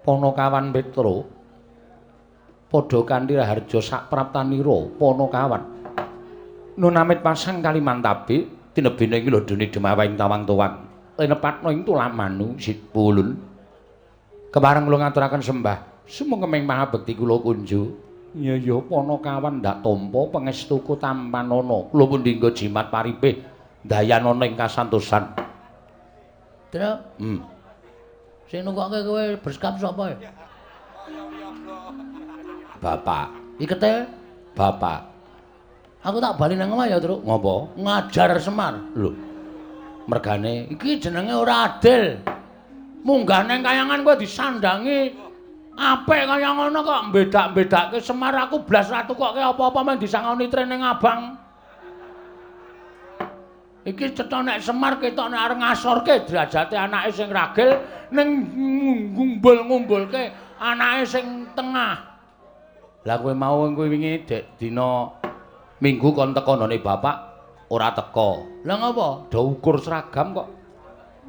Panakawan Petro padha kanthi raharja sapraptanira Panakawan. Nun amit pasang Kalimantabe tinebene ing lodone Demawa ing tawang tuwang. Linepatna ing tulamanu sipulun. Kepareng kula ngaturaken sembah sumangga maha bekti kula kunju. Iya ya Panakawan ndak tampa pangestuku tampanana. Kula pundi nggo jimat paripih dayanana ing kasantosan. Tru. Sing nukokke kowe berskap sapa ya? Bapak. Ikete? Bapak. Aku tak bali nang omah ya, Truk. Ngopo? Ngajar Semar. Lho. Mergane iki jenenge ora adil. Munggah nang kayangan kowe disandangi apik kaya ngono kok mbedak-mbedakke Semar, aku blas ra tukokke apa-apa men disangoni training abang. Iki cetha nek Semar ketok nek arep ngasorke derajate anake sing ragil ning ngumbul-ngumbulke anake sing tengah. Lah kowe mau kowe wingi dek dina Minggu kon teko nggone bapak ora teko. Lah ngopo? Do ukur seragam kok.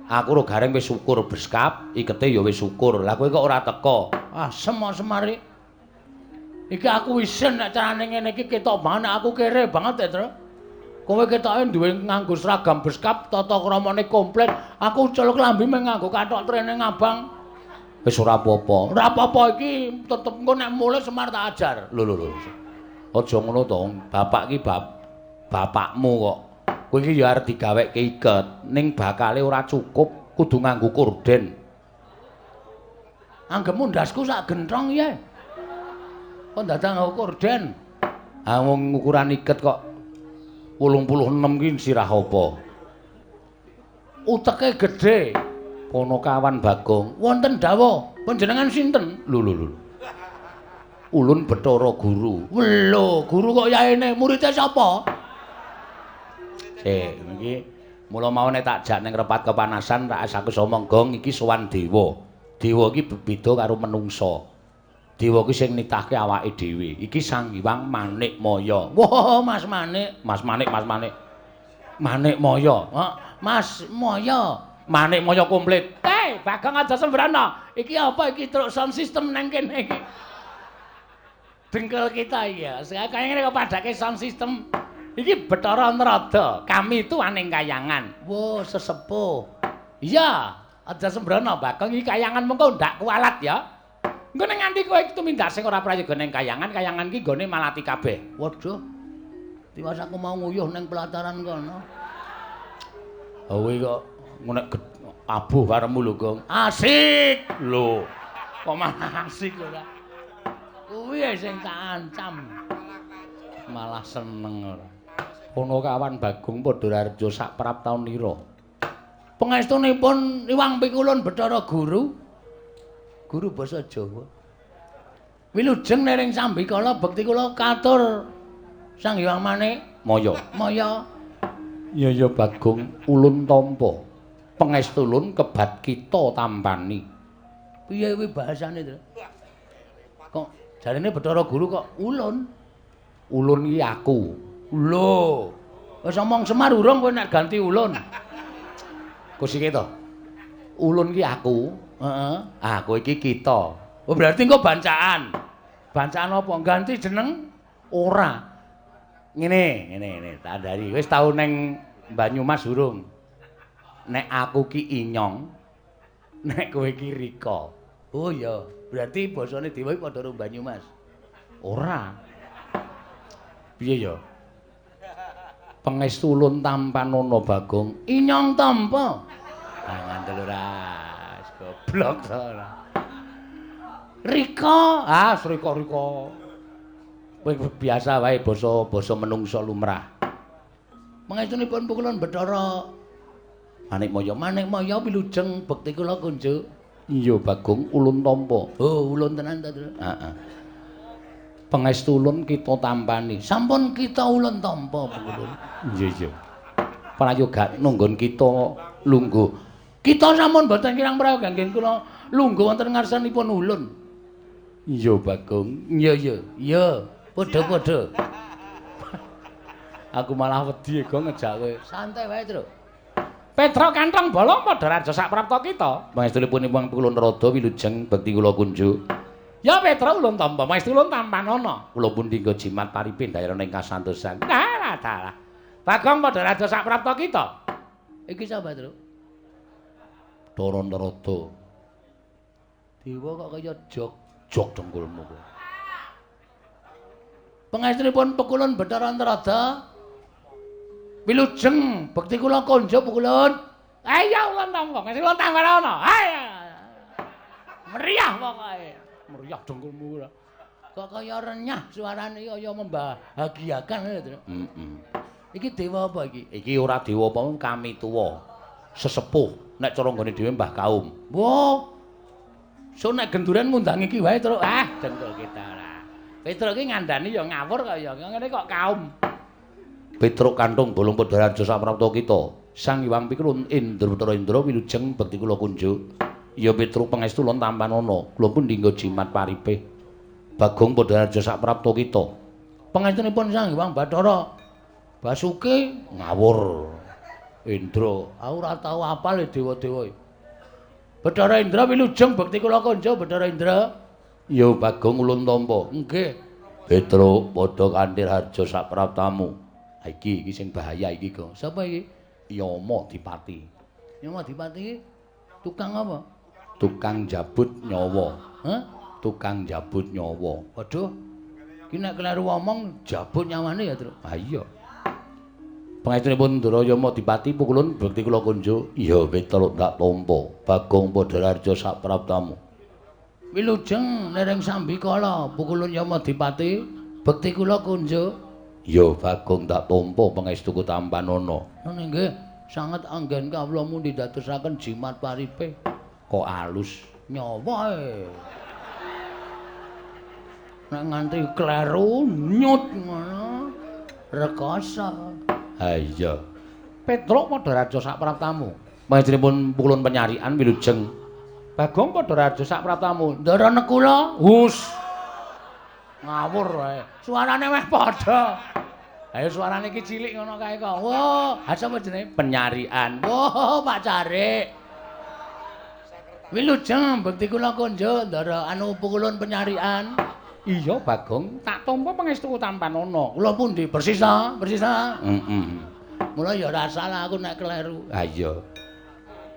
Aku ro gareng wis ukur beskap, ikete ya wis ukur. Lah kowe kok ora teko? Ah, semar iki aku isin nek carane ngene iki ketok banget nek aku kere banget ya, Tru. Kowe ketoke duwe nganggo seragam beskap, tata kramane komplit. Aku culuk klambi mung nganggo kathok training abang. Wis ora apa-apa. Ora apa-apa iki tetep engko nek mulih Semar tak ajar. Lho lho lho. Aja ngono to, bapak iki bapakmu kok. Kowe iki ya arep digaweke iket, ning bakale ora cukup, kudu nganggo korden. Anggepmu ndasku sak genthong ya. Kok dadak nganggo korden? Ha wong ukuran iket kok 86 ki sirah apa? Uteke gedhe. Panakawan Bagong, wonten dawuh. Panjenengan sinten? Lho lho lho. Ulun Bathara Guru. Lho, guru kok yaene muridé sapa? Sik, iki mula mau nek tak jak ning repat kepanasan tak aku omong gong iki sowan dewa. Dewa iki beda karo menungsa. Dewa iki sing nitahke awake dhewe. Iki Sang Hyang Manik Maya. Wah, Mas Manik, Mas Manik, Mas Manik. Manik Maya. Mas Maya. Manik Maya komplit. Hei, Bagong aja sembrana. Iki apa iki truk sound system nang kene iki? Dengkul kita iya. Kaya ngene kok padake sound system. Iki Bathara Narada. Kami itu aning kayangan. Wah, sesepuh. Iya, aja sembrana Bagong iki kayangan mengko ndak kualat ya. Engko nek nganti kowe tumindak sing ora prayoga ning kayangan, kayangan iki nggone malati kabeh. Waduh. Tiwas aku mau nguyuh ning pelataran kono. Ha kowe kok nek abuh karepmu lho, Gong. Asik. Lho. Kok malah asik ora? Kuwi sing tak ancam. Malah seneng ora. Panakawan Bagong padha raharja sak praptaunira. Pangestunipun Iwang Pikulun Bathara Guru. Guru basa Jawa. Wilujeng nering sambikala bekti kula katur Sang Hyang Manik Maya. Maya. Ya ya Bagong ulun tampa. Pangestulun kebat kita tampani. Piye kuwi bahasane to? Kok jarene Bathara Guru kok ulun? Ulun iki aku. Lho. Wis omong Semar urung kowe nek ganti ulun. Kusike to. Ulun iki aku. Heeh. Ah, kowe iki kita. Oh, berarti engko bancaan. Bancaan apa? Ganti jeneng? Ora. Ngene, ngene, ngene, tak andhari. Wis tau neng Banyumas urung? Nek aku ki Inyong, nek kowe ki Rika. Oh iya, berarti basane dewa iki padha karo Banyumas. Ora. Piye ya? Pangestu ulun tampanana Bagong. Inyong tampa. Ah, ngandel ora. Goblok to ora. Rika, ah Rika-Rika. Kowe biasa wae basa-basa menungsa lumrah. Pangestunipun pukulun Bathara Manik Maya. Manik Maya wilujeng bekti kula kunjuk. Iya Bagong ulun tampa. Oh, ulun tenan ta, Tru? Heeh. Pangestu ulun kita tampani. Sampun kita ulun tampa pukulun. Iya iya. Prayoga nunggon kita lungguh. Kita sampun boten kirang prayoga nggih kula lungguh wonten ngarsanipun ulun. Iya Bagong. Iya iya. Iya, padha-padha. Aku malah wedi Gong ngejak kowe. Santai wae, Tru. Petruk Kantong Bolong padha raja sak prapta kita. Pangestunipun Hyang Pikulun Rada wilujeng bekti kula kunjuk. Ya Petruk ulun tampa, pangestu ulun tampanana. Kula pun dinggo jimat paripe ndayana ing kasantosan. Dalah dalah. Bagong padha raja sak prapta kita. Iki sapa, Truk? Bathara Narada. Dewa kok kaya jog-jog dengkulmu kowe. Pangestunipun Pekulun Bathara Narada. Wilujeng bekti kula konjo Pekulun. Ayo ulun tampa, ngasih ulun tampanana. Ayo. Meriah pokoke. Meriah dengkulmu ora. Kok kaya renyah suarane kaya membahagiakan lho, Truk. Heeh. Iki dewa apa iki? Iki ora dewa apa kami tuwa. Sesepuh nek cara nggone dhewe Mbah Kaum. Wah. So nek genduren ngundang iki wae, Truk. Ah, dengkul kita ora. Petruk iki ngandani ya ngawur kok ya. Ngene kok kaum. Petruk Kantung Bolong padha raja saprapta kita. Sang Hyang Pikulun Indra Bathara Indra wilujeng bekti kula kunjuk. Ya Petruk pangestu ulun tampanana. Kula pun dinggo jimat paripe. Bagong padha raja saprapta kita. Pangestunipun Sang Hyang Bathara Basuki ngawur. Indra, aku ora tau apal dewa-dewa. Bathara Indra wilujeng bekti kula konjo Bathara Indra. Ya Bagong ulun tampa. Nggih. Petruk padha kanthi harja sapraptamu. Iki iki sing bahaya iki, Gong. Sapa iki? Yama Dipati. Yama Dipati tukang apa? Tukang jabut nyawa. Hah? Tukang jabut nyawa. Waduh. Iki nek kleru omong jabut nyawane ya, Truk. Ha iya. Pangestunipun Ndara Yama Dipati pukulun bekti kula kunjuk. Iya Petruk tak tampa. Bagong padha harja sapraptamu. Wilujeng nering sambikala pukulun Yama Dipati bekti kula kunjuk. Ya Bagong tak tampa pangestuku tampanana. Ngono nggih, sanget anggen kawula mundi dadosaken jimat paripe. Kok alus nyawa e. Nek nganti kleru nyut ngono rekoso. Ha iya. Petruk padha raja sapraptamu. Pangestunipun pukulun penyarian wilujeng. Bagong padha raja sapraptamu. Ndara nekula. Hus. Ngawur wae. Suarane meh padha. Ayo suarane iki cilik ngono kae kok. Wah, ha sapa jenenge? Penyarian. Wah, Pak Carik. Wilujeng bekti kula konjo ndara anu pukulun penyarian. Iya Bagong, tak tampa pangestu tampanana. Kula pundi? Persis ta? Persis ta? Heeh. Mula ya ora salah aku nek kleru. Ha iya.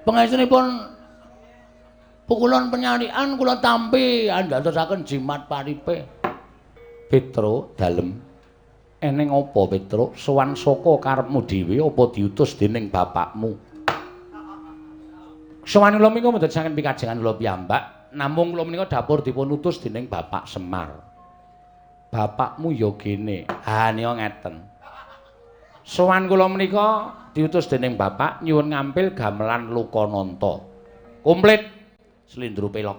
Pangestunipun pukulun penyarian kula tampi andadosaken jimat paripe. Petruk dalem. Eneng apa Petruk? Sowan saka karepmu dhewe apa diutus dening bapakmu? Sowan kula menika mboten saking pikajengan kula piyambak, namung kula menika dapur dipun utus dening Bapak Semar. Bapakmu ya gene. Ha nika ngeten. Sowan kula menika diutus dening bapak nyuwun ngampil gamelan Lokananta. Komplit slendro pelok.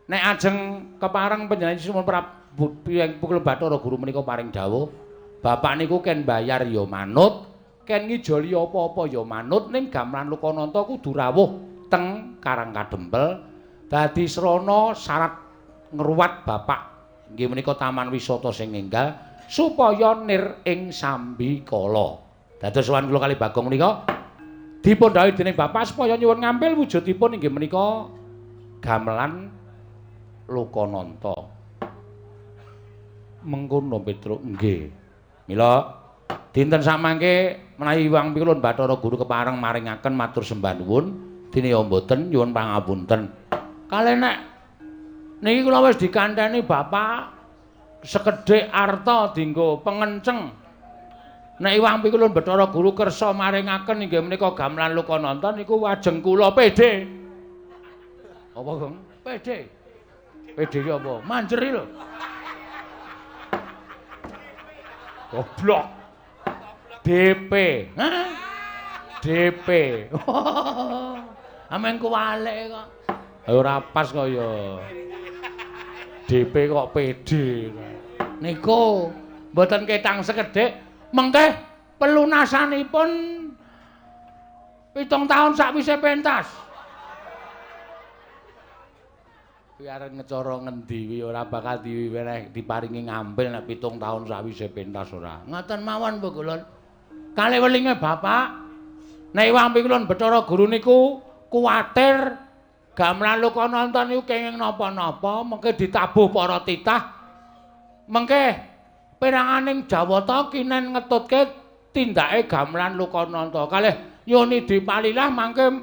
Nek ajeng kepareng panjenengan Sunan Prabu Pukul Bathara Guru menika paring dawuh, bapak niku ken bayar ya manut, ken ngijoli apa-apa ya manut, ning gamelan Lokananta kudu rawuh teng Karang Kadempel dadi srana syarat ngruwat bapak inggih menika taman wisata sing enggal supaya nir ing sambikala. Dados sowan kula kali Bagong menika dipun dawuhi dening bapak supaya nyuwun ngampil wujudipun inggih menika gamelan Lokananta. Mengkono Petruk nggih. Mila dinten samangke menawi Hyang Pikulun Bathara Guru kepareng maringaken matur sembah nuwun, dene ya mboten nyuwun pangapunten. Kalih nek niki kula wis dikanteni bapak sekedhik arta dienggo pengenceng. Nek Hyang Pikulun Bathara Guru kersa maringaken inggih menika gamelan Lokananta niku wajeng kula PD. Apa, Gong? PD. PD ki apa? Manjeri lho. Goblok. DP. Hah? DP. Amen kuwalik kok. Ora pas kok ya. DP kok PD. Niku mboten ketang sekedhik, mengke pelunasanipun 7 taun sakwise pentas. Kuwi arep ngecara ngendi kuwi ora bakal diweneh diparingi ngampil nek 7 taun sakwise pentas ora. Ngoten mawon Pukulun. Kalih welinge bapak Nek Iwang Pikulun Bathara Guru niku kuwatir gamelan Lokananta niku kenging napa-napa, mengke ditabuh para titah. Mengke peranganing Jawata kinen ngetutke tindake gamelan Lokananta. Kalih yoni dipalilah mangke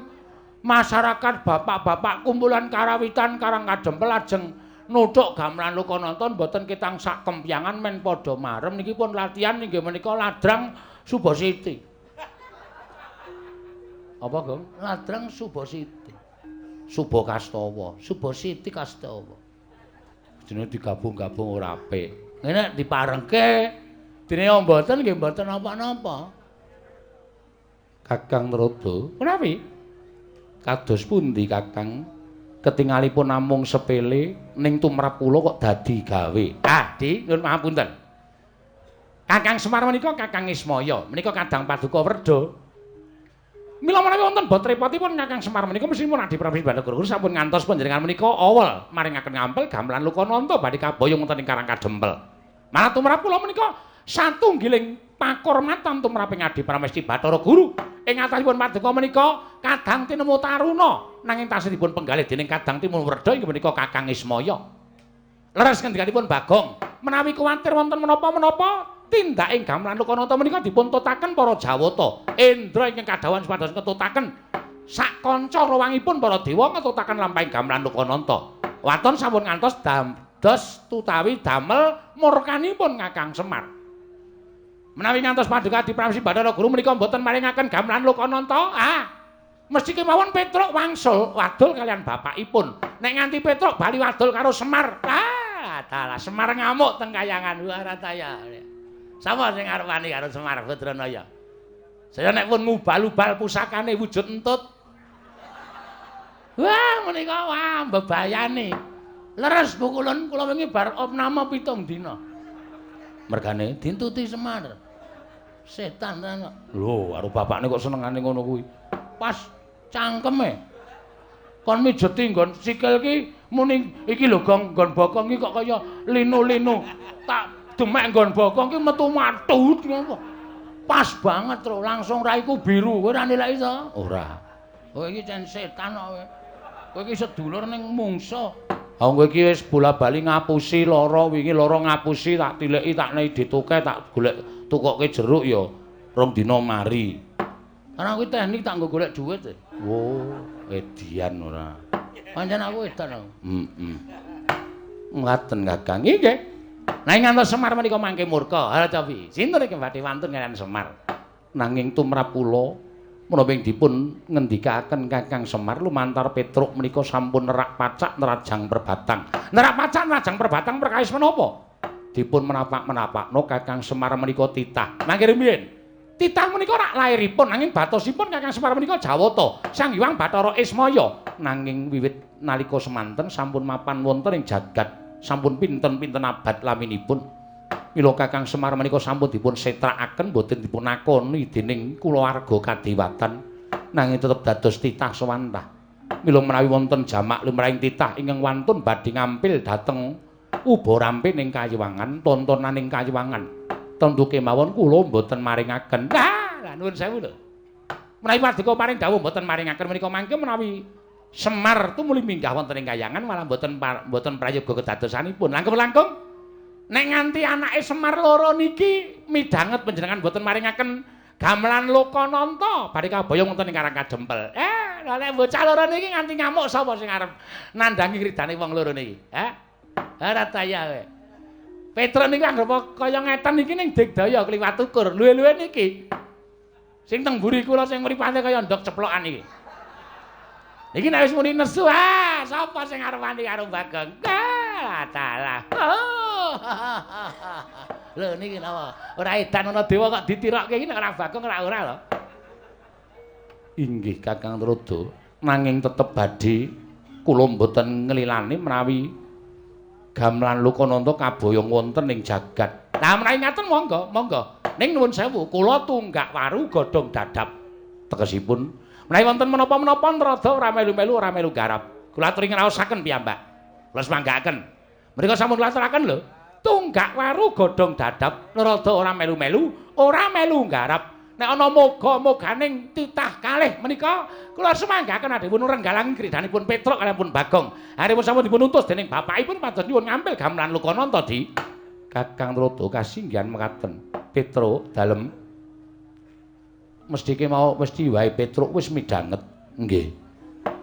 masyarakat bapak-bapak kumpulan karawitan Karang Kadempel lajeng nuthuk gamelan Lokananta mboten ketang sak kempyangan men padha marem niki pun latihan inggih menika ladrang Subasiti. Apa, Gong? Ladrang Subasiti. Subakastawa, Subasiti Kastawa. Jenenge digabung-gabung ora apik. Ngene diparengke dene mboten nggih mboten napa-napa. Kakang Narada, menawi kados pundi Kakang? Ketingalipun namung sepele ning tumrap kula kok dadi gawe. Ah, Di, nyuwun pangapunten. Kakang Semar menika Kakang Ismaya, menika kadang paduka werda. Mila menawi wonten bot repotipun Kakang Semar menika mesthipun Adi Prabu Bathara Guru sampun ngantos panjenengan menika awel maringaken ngampel gamelan Lokananta badhe kaboyong wonten ing Karang Kadempel. Malah tumrap kula menika satunggiling pakurmatan tumraping Adi Pramesti Bathara Guru. Ing atasipun paduka menika kadang tinemu taruna nanging tasih dipun penggalih dening kadang timun werda inggih menika Kakang Ismaya. Leres ngendikanipun Bagong, menawi kuwatir wonten menapa-menapa tindaking gamelan Lokananta menika dipun tutaken para Jawata. Indra ingkang kadhawuhan supados ngetutaken sak kanca rawangipun para dewa ngetutaken lampahing gamelan Lokananta. Waton sampun ngantos dados tutawi damel murkanipun Kakang Semar. Menawi ngantos paduka Adi Pramesti Bathara Guru menika mboten maringaken gamelan Lokananta, ah mesti kemawon Petruk wangsul wadul kalian bapakipun. Nek nganti Petruk bali wadul karo Semar, ah dalah Semar ngamuk teng kayangan. Wah rataya. Sapa sing arep wani karo Semar Badranaya? Saya nek pun ngubal-ubal pusakane wujud entut. Wah menika wah mbebayani. Leres Bu Kulun, kula wingi bar opname 7 dina. Mergane dintuti Semar. Setan tenan kok. Lho, karo bapakne kok senengane ngono kuwi. Pas cangkeme. Kon mijeti nggon sikil ki muni iki lho Gong, nggon bokong ki kok kaya linu-linu. Tak demek nggon bokong ki metu matut ngono. Pas banget tro, langsung raiku biru. Kowe ora nilai to? Ora. Kowe iki cen setan kok kowe. Kowe iki sedulur ning mungsa. Wong kowe iki wis bola-bali ngapusi lara, wingi lara ngapusi tak tileki tak nei dituke tak golek tukoke jeruk ya rong dina mari. Karena kuwi teknik tak nggo golek dhuwit. Oh, edian ora. Pancen aku edan aku. Heeh. Ngaten Kakang. Nggih. Nanging ngantos Semar menika mangke murka. Ha cobi. Sinten iki badhe wantun kaliyan Semar? Nanging tumrap kula menapa ing dipun ngendikaken Kakang Semar lumantar Petruk menika sampun nerak pacak nerajang perbatang. Nerak pacak nerajang perbatang perkawis menapa? Dipun menapak-menapakno Kakang Semar menika titah. Mangke rumiyin. Titah menika rak lairipun nanging batosipun Kakang Semar menika Jawata, Sang Hyang Bathara Ismaya. Nanging wiwit nalika semanten sampun mapan wonten ing jagat, sampun pinten-pinten abad laminipun. Mila Kakang Semar menika sampun dipun setrakaken boten dipun akoni dening kulawarga kadewatan, nanging tetep dados titah sewantah. Mila menawi wonten jamak lumrahing titah ingkang wantun badhe ngampil dhateng uba rampe ning kayiwangan, tontonaning kayiwangan. Tentu kemawon kula mboten maringaken. Lah, lah nuwun sewu lho. Menawi paduka paring dawuh mboten maringaken menika mangke menawi Semar tumuli minggah wonten ing kayangan malah mboten mboten prayoga kedadosanipun. Langkung-langkung nek nganti anake Semar loro niki midhanget panjenengan mboten maringaken gamelan Lokananta badhe kaboyong wonten ing Karang Kadempel. Lha nek bocah loro niki nganti ngamuk sapa sing arep nandhangi kridane wong loro niki? Hah? Ora daya kowe. Petruk niku anggere kaya ngeten iki ning digdaya kliwat ukur. Luwe-luwe niki. Sing teng mburi kula sing mripate kaya ndok ceplokan iki. Niki nek wis muni nesu, ah sapa sing arep wani karo Bagong? Ah, dalah. Oh. Lho niki napa? Ora edan ana dewa kok ditirokke iki nek ora Bagong ora ora lho. Inggih Kakang Narada, nanging tetep badhe kula mboten nglilani menawi gamelan Lokananta kaboyong wonten ing jagat. Lah menawi ngaten monggo, monggo. Ning nuwun sewu, kula tunggak waru godhong dadap. Tegesipun menawi wonten menapa-menapa Narada ora melu-melu ora melu garap. Kula aturi ngraosaken piyambak. Kula semanggaaken. Mriku sampun kula aturaken lho. Tunggak waru godhong dadap, Narada ora melu-melu, ora melu garap. Nek ana moga-moganing titah kalih menika kula sumanggaken adhewun renggalang kridanipun Petruk kaliyan Bagong. Aripun sampun dipun utus dening bapakipun pados nyuwun ngampil gamelan Lokananta di Kakang Tuladha kasinggihan mekaten. Petruk dalem mestike mau mesti wae Petruk wis midhanget. Nggih.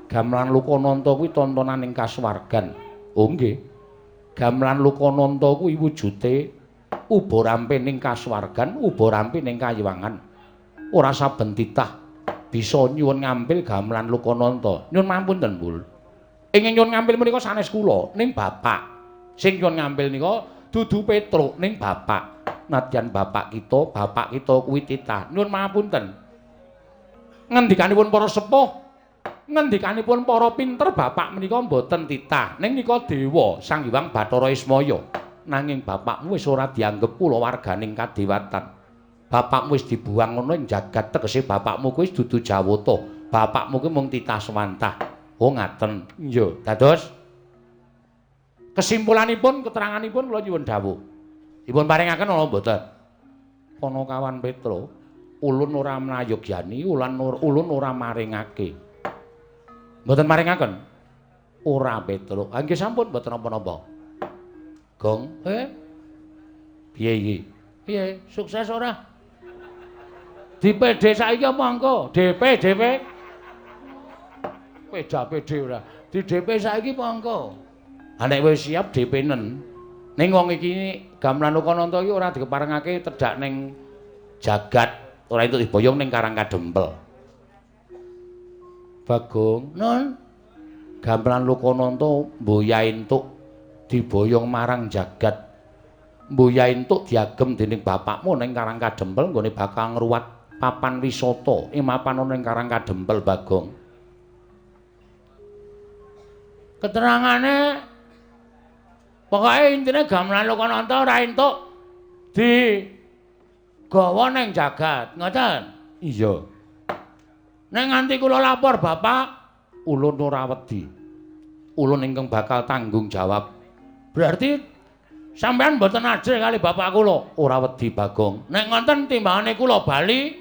Gamelan Lokananta kuwi tontonan ing kasuwargan. Oh nggih. Gamelan Lokananta kuwi wujude uba rampe ning kasuwargan, uba rampe ning kayiwangan. Ora saben titah bisa nyuwun ngampil gamelan Lokananta. Nyuwun mampunten, Bul. Ingkang nyuwun ngampil menika sanes kula, ning bapak. Sing nyuwun ngampil nika dudu Petruk, ning bapak. Nadyan bapak kita kuwi titah. Nyuwun mapunten. Ngendikanipun para sepuh, ngendikanipun para pinter, bapak menika mboten titah. Ning nika dewa Sang Hyang Bathara Ismaya. Nanging bapakmu wis ora dianggep kulawarganing kadewatan. Bapakmu wis dibuang ana ing jagat, tegese bapakmu kuwi dudu Jawata. Bapakmu kuwi mung titah swantah. Oh ngaten. Iya, dados kesimpulanipun, keteranganipun kula nyuwun dawuh. Dipun paringaken ana mboten? Panakawan Petruk, ulun ora mlayogyani, ulun ora maringake. Mboten maringaken? Ora Petruk. Ha nggih sampun mboten napa-napa. Gong, piye iki? Piye? Sukses ora? Di PD saiki apa engko? DP, DP. Peda PD ora. Di DP saiki apa engko? Ha nek wis siap DP-nen. Ning wong iki gamelan Lokananta iki ora dikeparengake tedhak ning jagat, ora entuk diboyong ning Karang Kadempel. Bagong, Nun, gamelan Lokananta mboya entuk diboyong marang jagat. Mboya entuk diagem dening bapakmu ning Karang Kadempel nggone bakal ngruwat papan wisata ing mapan ana ning Karang Kadempel, Bagong. Keterangane pokoke intine gamelan Lokananta ora entuk digawa ning jagat, ngoten? Iya. Nek nganti kula lapor bapak, ulun ora wedi. Ulun ingkang bakal tanggung jawab. Berarti sampean mboten ajrih kali bapak kula? Ora wedi, Bagong. Nek ngoten timbangane kula bali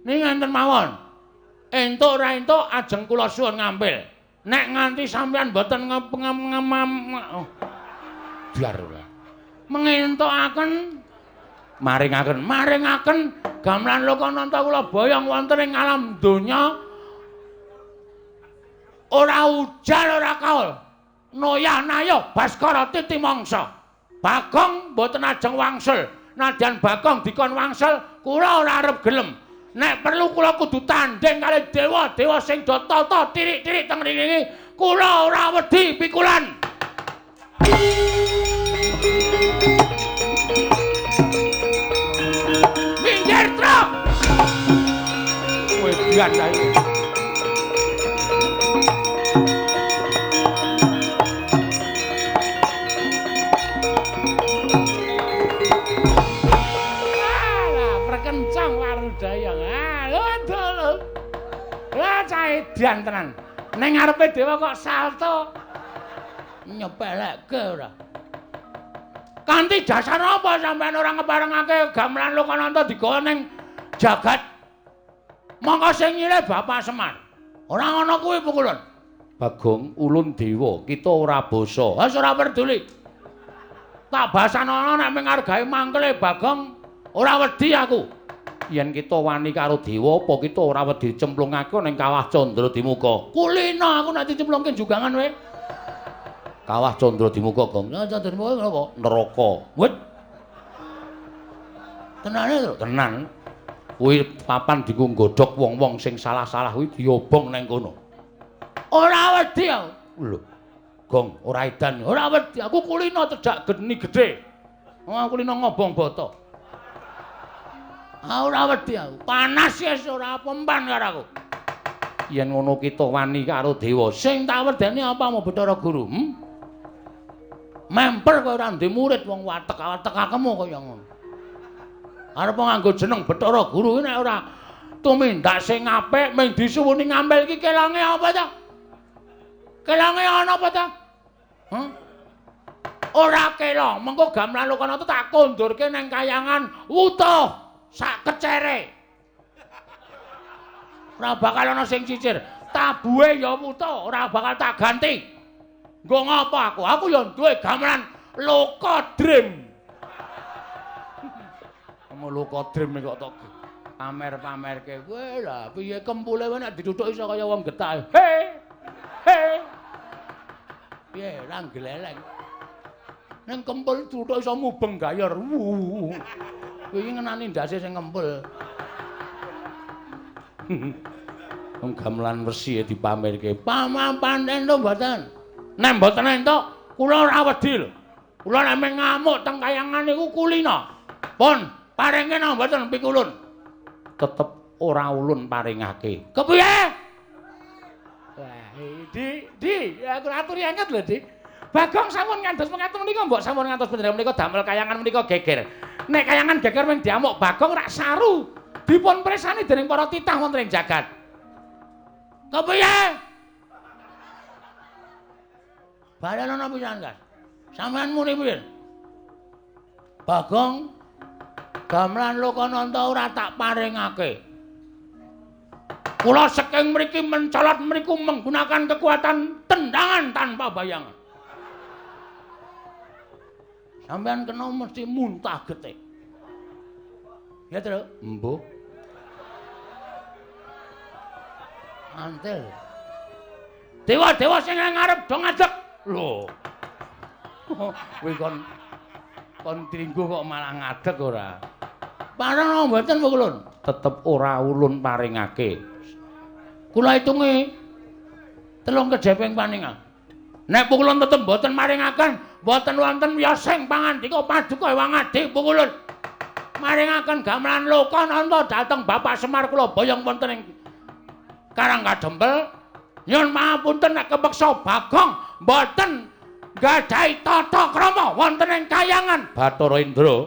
ning ngenten mawon. Entuk ora entuk ajeng kula suwun ngampil. Nek nganti sampean mboten biar ora. Mengentukaken maringaken maringaken gamelan Lokananta kula boyong wonten ing alam donya ora ujar ora kaul. Noyah nayo Baskara titi mangsa. Bagong mboten ajeng wangsul. Nadyan Bagong dikon wangsul, kula ora arep gelem. Nek perlu kula kudu tandhing kali dewa-dewa sing do tata tirik-tirik teng mriki. Kula ora wedi pikulan. Minggir, Truk. Wedan ae. Edan tenan. Ning ngarepe dewa kok salto. Nyepelekke ora. Kanthi dasar apa sampean ora ngeparengake gamelan Lokananta digawa ning jagat? Mongko sing nyilih Bapak Semar. Ora ngono kuwi pukulun. Bagong, ulun dewa, kita ora basa. Wis ora peduli. Tak basanono nek mung ngargae mangkele Bagong ora wedi aku. Yen kita wani karo dewa, apa kita ora wedi cemplungake ning Kawah Candra Dimuka? Kulino aku nek dicemplungke jugangan kowe. Kawah Candra Dimuka, Gong. Candra Dimuka napa? Neraka. Wit. Tenane to? Tenan. Kuwi papan dienggo nggodhog wong-wong sing salah-salah kuwi diobong nang kono. Ora wedi aku. Lho. Gong, ora edan. Ora wedi. Aku kulino cedhak geni gedhe. Wong aku kulino ngobong boto. Ora wedi aku. Panas wis ora pempan karo aku. Yen ngono kita wani karo dewa. Sing tak wedeni apa mau Bathara Guru? Memper kowe ora ndek murid wong watek-watekakemu kaya ngono. Arep nganggo jeneng Bathara Guru nek ora tumindak sing apik mung disuwuni ngampil iki kelonge apa ta? Kelonge ana apa ta? Hah? Ora kelong, mengko gamelan Lokananta tak kondurke nang kayangan wutuh sak kecere. Ora bakal ana sing cicir. Tabuhe ya wuta, ora bakal tak ganti. Nggo ngapa aku? Aku ya duwe gamelan Loka Dream. Kamu Loka Dream kok tok pamer-pamerke. Kowe lah piye kempule wae nek dituthuk iso kaya wong getah. He. He. Piye ra gleleng. Ning kempul tuthuk iso mubeng gayor. Kuwi ngenani ndase sing kempul. Wong gamelan wesi dipamerke. Pamapan entuk mboten? Nek mboten entuk, kula ora wedi lho. Kula nek meng ngamuk teng kayangan niku kulina. Pun paringke napa mboten pikulun? Tetep ora ulun paringake. Kepiye? Wah, Di, aku aturi anget lho, Di. Bagong sampun ngantos mekaten menika, mbok sampun ngantos panjenengan menika damel kayangan menika geger. Nek kayangan geger mung diamuk Bagong rak saru. Dipun presani dening para titah wonten ing jagat. Kepiye? Balen ana pisan, Kas. Sampeyan muni piye? Bagong gamelan Lokananta ora tak paringake. Kula saking mriki mencolot mriku menggunakan kekuatan tendangan tanpa bayangan. Sampeyan kena mesti muntah getih. Ya, Tru? Embuh. Antil. Dewa-dewa sing ngarep do ngadeg. Lho. Kuwi kon tringgo kok malah ngadeg ora? Pareng napa mboten Pukulun? Tetep ora ulun paringake. Kula hitungi telung kejeping paningal. Nek Pukulun tetep mboten maringaken, mboten wonten wiyosing pangandika paduka Ewang Adi Pukulun. Maringaken gamelan Lokananta dhateng Bapak Semar kula boyong wonten ing Karang Kadempel. Nyuwun pangapunten nek kepeksa Bagong mboten nggadahi tata krama wonten ing kayangan Bathara Indra.